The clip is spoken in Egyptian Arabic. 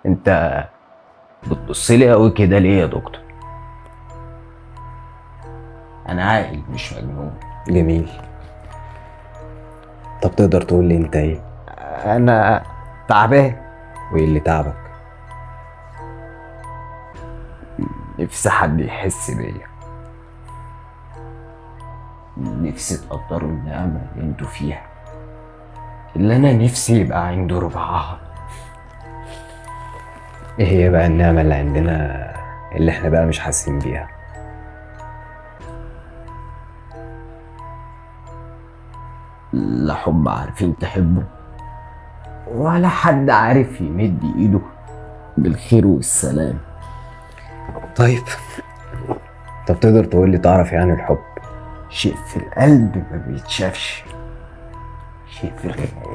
انت بتبص لي قوي كده ليه يا دكتور؟ انا عاقل مش مجنون. جميل. طب تقدر تقول لي انت ايه؟ انا تعبان. وايه اللي تعبك؟ نفسي حد يحس بيا، نفسي تقدروا النعمة اللي انتوا فيها، اللي انا نفسي يبقى عنده ربعها. ايه هي بقى النعمة اللي عندنا اللي احنا بقى مش حاسين بيها؟ لا حب عارفين تحبه، ولا حد عارف يمد ايده بالخير والسلام. طيب، طب تقدر تقول لي تعرف يعني الحب؟ شيء في القلب ما بيتشافش، شيء في الخيال.